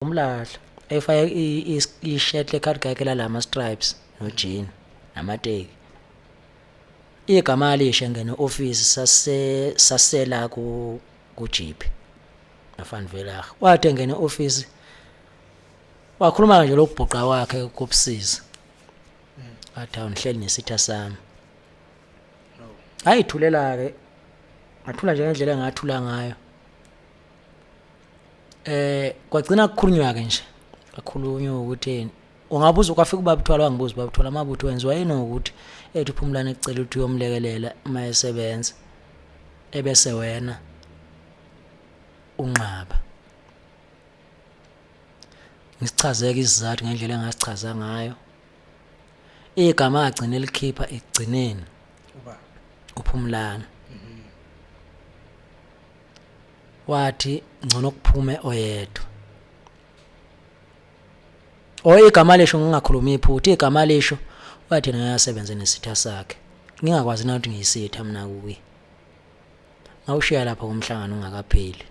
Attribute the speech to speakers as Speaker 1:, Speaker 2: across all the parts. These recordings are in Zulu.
Speaker 1: Umlahla efake i-shirt lekhadi kakhe lalama stripes no jean namateki. Igama alisho engene office sase sasela ku kujeep nafan Velag. Wathi engene office wakhuluma nje lokubhuqa kwakhe kobusiza. Athi awunihleli nesitha sami. Hayi thulela ke. Ngathula nje ngendlela engathula ngayo. Kwagcina kukhulunywa ke nje. Kakhulunywa ukuthi ungabuza kwafika ubaba Thwala wangibuza ubaba Thwala mabutho wenziwa yini ukuthi ethi uphumulane ekucela ukuthi uyomlekelela uma esebenza ebese wena unqaba. Ngisichazeke isizathu ngendlela engasichaza ngayo. Igama agcina elikhipha ekugcineni
Speaker 2: uba
Speaker 1: uphumulana. Wathi ngcono kuphume oyedwa. O igama lisho ngingakhulumi iphutha igama lisho wathi yena uyasebenza nesitha sakhe. Ngingakwazi na ukuthi ngiyisitha mina kuye. Ngawushiya lapho umhlangano ungakapheli.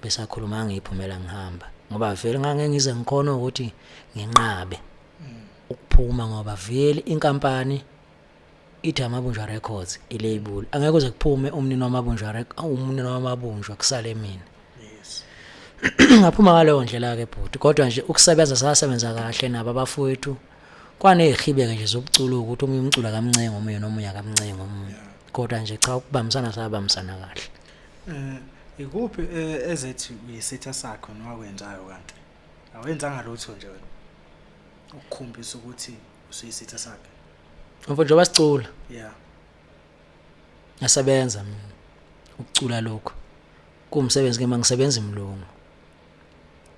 Speaker 1: Besakhuluma ngiyiphumela ngihamba ngoba vele ngangeke ngize ngikhona ukuthi nginqabe ukuphuma ngoba vele inkampani ithi Amabunjwa Records ilabel angeke kuze kuphume umnini wamabunjwa umnini wamabunjwa kusale mina.
Speaker 2: Yes.
Speaker 1: Ngaphuma ngaleyo ndlela ke bhuti kodwa nje ukusebenza sasebenza kahle nabo abafowethu kwanezihibe nje zobuculo ukuthi omunye umculo akamncenga omunye nomunye akamncenga omunye kodwa nje cha ukubambisana sabambisana kahle.
Speaker 2: Ikuphi ezethi uyisitha sakho nowakwenzayo kanti awenzanga lutho nje wena ukukhombisa ukuthi usuyisitha sakhe?
Speaker 1: Mfo njengoba sicula.
Speaker 2: Yeah.
Speaker 1: Ngasebenza mina ukucula lokho. Kuwumsebenzi ke mangisebenza imlungu.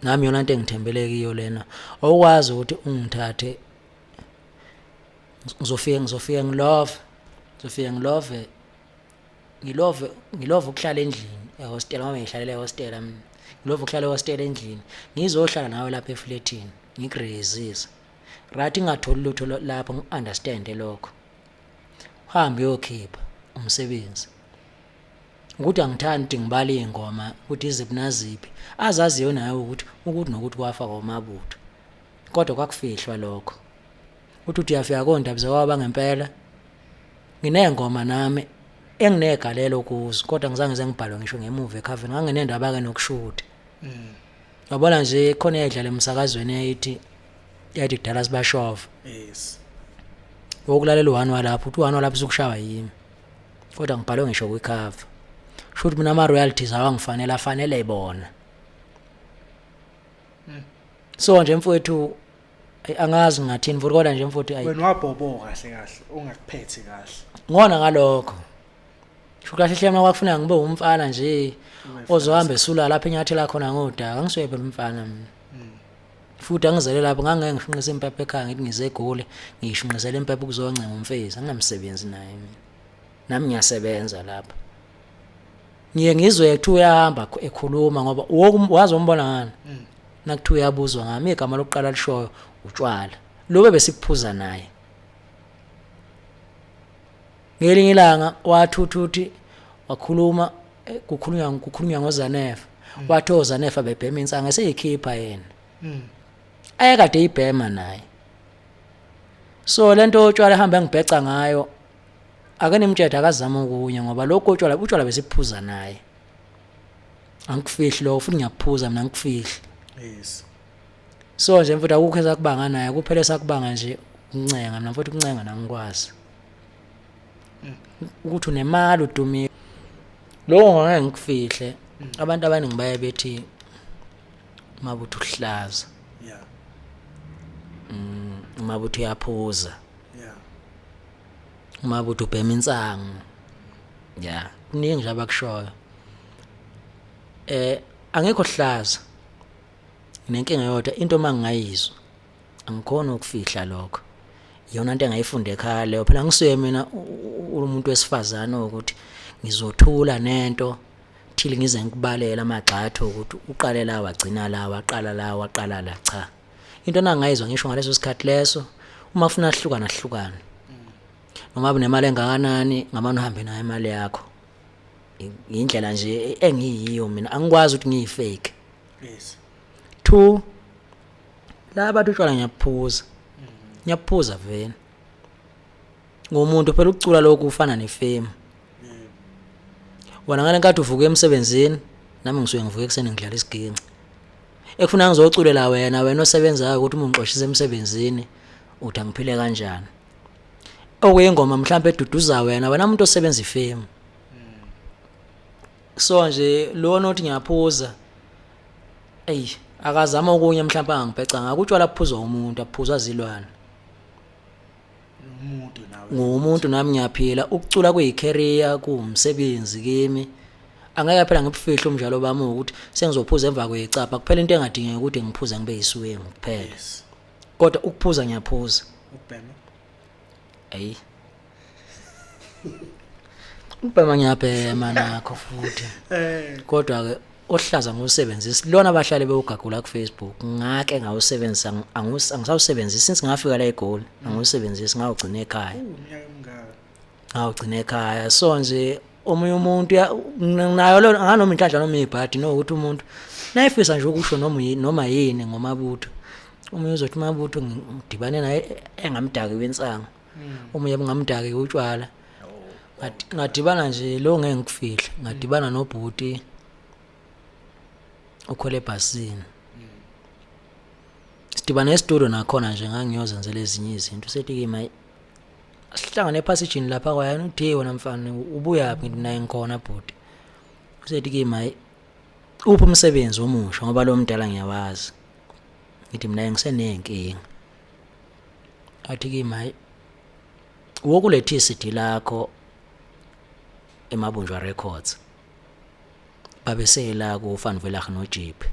Speaker 1: Nami yona into engithembele kiyo lena. Awukwazi ukuthi ungithathe ngizofika ngilove. Ngizofika ngilove. Ngilove ukuhlala endlini ehostel ngoba ngihlalela ehostel mina. Ngilove ukuhlala ehostel endlini. Ngizohlala nawe lapha eflatini ngigrezise. Right ngingatholi lutho lapho ngiunderstand lokho. Uhambe uyokhipha umsebenzi. Ukuthi angithandi ukuthi ngibale izingoma ukuthi iziphi naziphi azaziyo naye ukuthi ukuthi nokuthi kwafakwa uMabutho. Kodwa kwakufihlwa lokho. Uthi uthi uyafika kondaba zakwaba ngempela. Nginengoma nami enginegalelo kuzo kodwa ngizange ngize ngibhalwe ngisho ngemuva ekhaveni nganginendaba ke nokushutha. Yabona nje khona eyayidlala emsakazweni eyayithi yayithi kudala sibashova.
Speaker 2: Yes.
Speaker 1: Wokulalela u-one walapho uthi u-one walapho usukushawa yimi. Kodwa ngibhalwe ngisho kwicover. Sho ukuthi mina ama royalties awangifanele afanele bona. So nje mfowethu angazi ngathini futhi kodwa nje mfowethu ayi
Speaker 2: Wena wabhobo kahle kahle ungakuphethe kahle.
Speaker 1: Ngona ngalokho. Sho kahle hle mina kwakufuneka ngibe umfana nje ozohamba esula lapha enyathela khona ngodaka angisuye phela umfana mina. Futhi angizele lapho ngangeke ngishunqise impepho ekhaya ngithi ngize eGoli ngishunqisele impepho ukuzoncenga umfezi anginamsebenzi naye mina. Nami ngiyasebenza lapha. Ngiye ngizwe kuthiwa uyahamba ekhuluma ngoba wazi umbona ngani. Nakuthiwa uyabuzwa ngami igama lokuqala lishoyo utshwala. Lobe besiphuza naye. Ngelinye ilanga wathuthuthi wakhuluma kukhulunywa ngoZanefa. Wathi oZanefa bebhema insangu eseyikhipha yena. Ayekade ibhema naye. So lento otshwala ehamba engibheca ngayo ake nimtshele akazama okunye ngoba lokho otshwala utshwala besiphuza naye. Angikufihli lokho futhi ngiyaphuza mina angikufihli.
Speaker 2: Yes.
Speaker 1: So nje mfowethu akukho esakubanga naye kuphela esakubanga nje ukuncenga mina mfowethu ukuncenga nangikwazi. Ukuthi unemali udumile. Lokho ngeke ngikufihle. Abantu abaningi baye bethi mabutho uhlaza.
Speaker 2: Yeah.
Speaker 1: Mabutho uyaphuza.
Speaker 2: Yeah.
Speaker 1: Mabutho ubhema insangu. Yeah, kuningi nje abakushoyo. Angekho hlaza. Nenkinga yodwa into mangingayizwa angikhona ukufihla lokho. Iyona into engayifunda ekhaya leyo phela ngisuye mina umuntu wesifazane ukuthi ngizothula nento thile ngize ngikubalela amagxathu ukuthi uqale la wagcina la waqala la waqala la cha. Into nangayizwa ngisho ngaleso sikhathi leso uma ufuna hlukana hlukana. Noma unemali engakanani ngamane uhambe nayo imali yakho. Indlela nje engiyiyo mina angikwazi ukuthi ngiyifake.
Speaker 2: Yes.
Speaker 1: 2 La bathi utshwala ngiyaphuza. Ngiyaphuza vele. Ngumuntu phela ukucula lokhu ufana nefemu. Wena ngale nkathi uvuka emsebenzini nami ngisuke ngivuka ekuseni ngidlala isiginci. Ekufuna ngizoculela wena wena osebenzayo ukuthi uma ungixoshisa emsebenzini uthi angiphile kanjani. Okuyingoma mhlawumbe eduduza wena wena umuntu osebenza ifemu. So nje lona othi ngiyaphuza eyi akazama okunye mhlawumbe angangibheca ngakho utshwala buphuzwa umuntu abuphuzwa zilwane.
Speaker 2: Umuntu nawe.
Speaker 1: Ngumuntu nami ngiyaphila ukucula kuyicareer kuwumsebenzi kimi. Angeke phela ngibufihle umdlalo bami ukuthi sengizophuza emva kwecapha kuphela into engadingeki ukuthi ngiphuze ngibe yiswengu kuphela.
Speaker 2: Yes.
Speaker 1: Kodwa ukuphuza ngiyaphuza.
Speaker 2: Ukubhema.
Speaker 1: Ayi. Ukubhema ngiyabhema nakho futhi.
Speaker 2: Eh
Speaker 1: Kodwa ke ohlaza ngusebenzisi lona abahlale bewugagula ku Facebook ngake ngawusebenzisa angisawusebenzisi since ngafika la eGoli angiwusebenzisi ngawugcina ekhaya.
Speaker 2: Uminyaka emingaka.
Speaker 1: Ngawugcina ekhaya so nje omunye umuntu nayo lo anganoma inhlanhla noma ibhadi nokuthi umuntu nayifisa nje ukusho noma noma yini ngomabutho. Omunye uzothi mabutho ngidibane naye engamdaki wensangu. Omunye bungamdaki utshwala. Ngadibana nje lo ngeke ngikufihle ngadibana nobhuti okhwele ebhasini. Sidibane esitudio nakhona nje ngangiyozenzela ezinye izinto sethi kimi sihlangane ephasijini lapha kwayena uthi wena mfana ubuyaphi ngithi naye ngikhona bhuti. Usethi kimi hayi uphi umsebenzi omusha ngoba lo mdala ngiyawazi. Ngithi mina ngisenenkinga. Athi kimi hayi wokuletha iCD lakho eMabunjwa Records. Babesela ku Van Velach noJeep.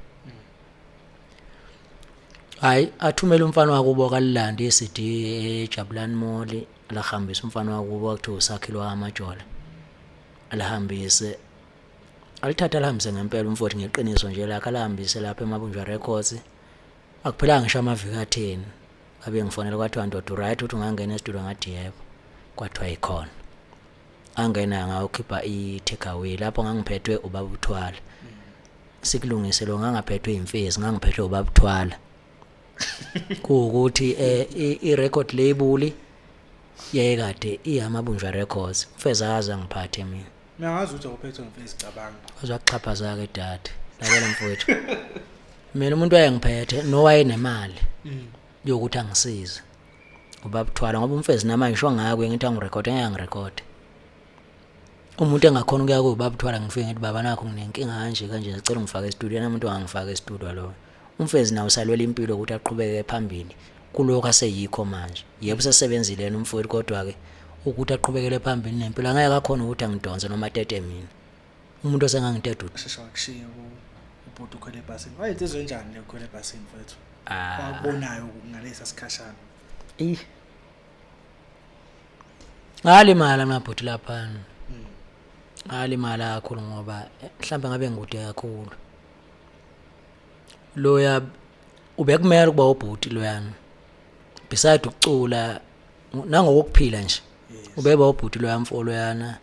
Speaker 1: Hayi athumela umfana wakubo kalilanda iCD eJabulani Mall lahambisa umfana wakubo kuthiwa usakhilo amajola. Alihambise alithatha alihambise ngempela umfowethu ngeqiniso nje lakhe alihambise lapha eMabunjwa Records. Akuphelanga ngisho amaviki atheni. Babe ngifonela kwathiwa ndoda uright ukuthi ungangena estudio ngathi yebo. Kwathiwa ikhona. Angena ngawukhipha i-take away lapho ngangiphethwe ubaba uThwala. Sikulungise lo ngangaphethwe imfezi ngangiphethwe ubaba uThwala. Kuwukuthi i-record label yayekade iyaMabunjwa Records. Mfezi akaze angiphathe mina.
Speaker 2: Mina ngazi ukuthi awuphethwe imfezi cabanga.
Speaker 1: Wazakuxhaphaza ke dade. Lalela mfowethu. Mina umuntu wayengiphethe nowayenemali yokuthi angisize. Ubaba uThwala ngoba umfezi namanje ngisho ngakho ngithi angirecord ngeke angirecord. Umuntu engakhona ukuya kuye ubaba uThwala ngifike ngithi baba nakho nginenkinga kanje kanje ngicela ungifake estudio yena umuntu angangifaka estudio loyo. Umfezi nawo usalwela impilo ukuthi aqhubeke phambili kulokho aseyikho manje. Yebo usesebenzile yena umfowethu kodwa ke ukuthi aqhubekele phambili nempilo angeke akhona ukuthi angidonse noma tete mina. Umuntu osengangiteta uthi
Speaker 2: Shesha wakushiya ubhuti ukhwele ebhasini. Wayensizwe enjani le ukhwele ebhasini mfethu? Wakubonayo ngalesa sikhashana.
Speaker 1: Eh. Ngalimala mina bhuti lapha. Ngalimala kakhulu ngoba mhlawumbe ngabe ngikude kakhulu. Loya ubekumele ukuba ubhuti loyana. Beside ukucula nangokuphila nje. Ubeba ubhuti loya mfo loyana.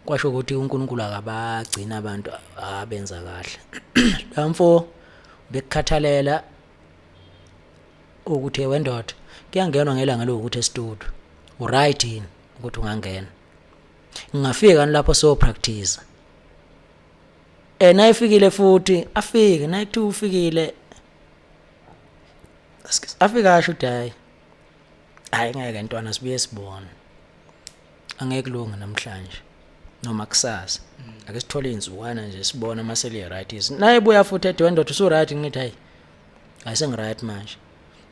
Speaker 1: Kwasho ukuthi uNkulunkulu akabagcina abantu abenza kahle. Loya mfo bekukhathalela ukuthi wendoda kuyangenwa ngelanga lokuthi estudio. Uright yini ukuthi ungangena? Ngingafika lapho so practice. Nayifikile futhi afike nayithi ufikile afika asho ukuthi hayi hayi ngeke ntwana sibuye sibone. Angeke kulunge namhlanje noma kusasa. Ake sithole insukwana nje sibone uma seli right. Nayibuya futhi ethi wendoda usu right ngithi hayi hayi sengi right manje.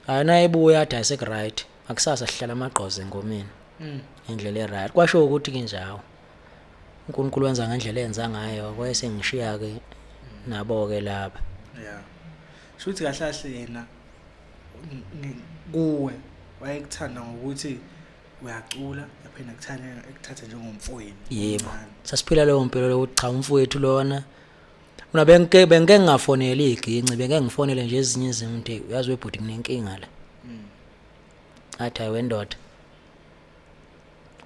Speaker 1: Hayi nayibuya athi hayi sek right. Akusasa sihlala amagqozo engomeni. Indlela e right. Kwasho ukuthi kinjawo. uNkulunkulu wenza ngendlela enza ngayo kwese ngishiya ke nabo ke lapha.
Speaker 2: Yeah. Shuthi kahle kahle yena kuwe wayekuthanda ngokuthi uyacula yaphinda kuthanda ekuthatha njengomfowenu.
Speaker 1: Yebo. Sasiphila leyo mpilo lokuthi cha umfowethu lona mina bengike bengike ngingafoneli iginci bengike ngifonele nje ezinye izinto uyazi webhuti nginenkinga la. Athi hayi wendoda.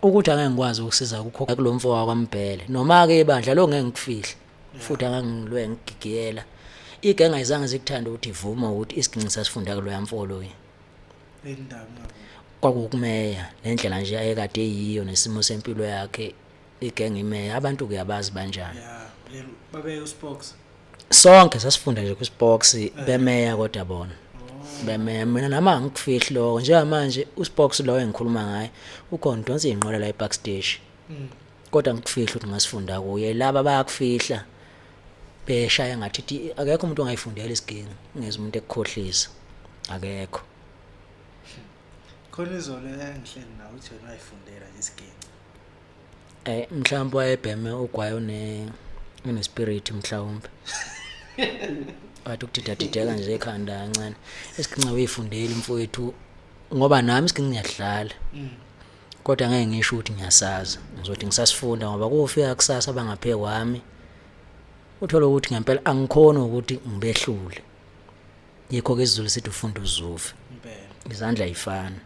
Speaker 1: Ukuthi angeke ngikwazi ukusiza kukho kulomfo wakwaMbhele noma ke ibandla lo ngeke ngikufihle futhi angangilwe ngigigiyela. Igenge ayizange zikuthanda ukuthi ivume ukuthi isiginci sasifunda kuloya mfo loya.
Speaker 2: Indaba ngabo.
Speaker 1: Kwakukumeya nendlela nje ayekade eyiyo nesimo sempilo yakhe, igenge imeya, abantu kuyabazi banjani.
Speaker 2: Yeah, lelo babe uSpox.
Speaker 1: Sonke sasifunda nje kuSpox, bemeya kodwa bona. Bemeya mina nami angikufihli lokho. Njengamanje uSpox lo engikhuluma ngaye ukhona, udonsa izinqola la ePark Station. Kodwa ngikufihla ukuthi ngasifunda kuye. Laba bayakufihla beshaya ngathi ithi akekho umuntu ongayifundela isiginci, ungeze umuntu ekukhohlisa, akekho.
Speaker 2: Khona izolo engihleli nawe, uthi wena wayifundela nje isiginci.
Speaker 1: Mhlawumbe wayebheme ugwayi one spirit, mhlawumbe wathi ukudidadideka nje ekhanda kancane. Isiginci uyifundela, mfowethu, ngoba nami isiginci ngiyadlala, kodwa ngeke ngisho ukuthi ngiyasazi, ngizothi ngisasifunda, ngoba kufika kusasa abangaphe kwami uthola ukuthi ngempela angikhona ukuthi ngibehlule. Yikho ke isiZulu sithi ufunda uzuve.
Speaker 2: Impela.
Speaker 1: Izandla ayifani.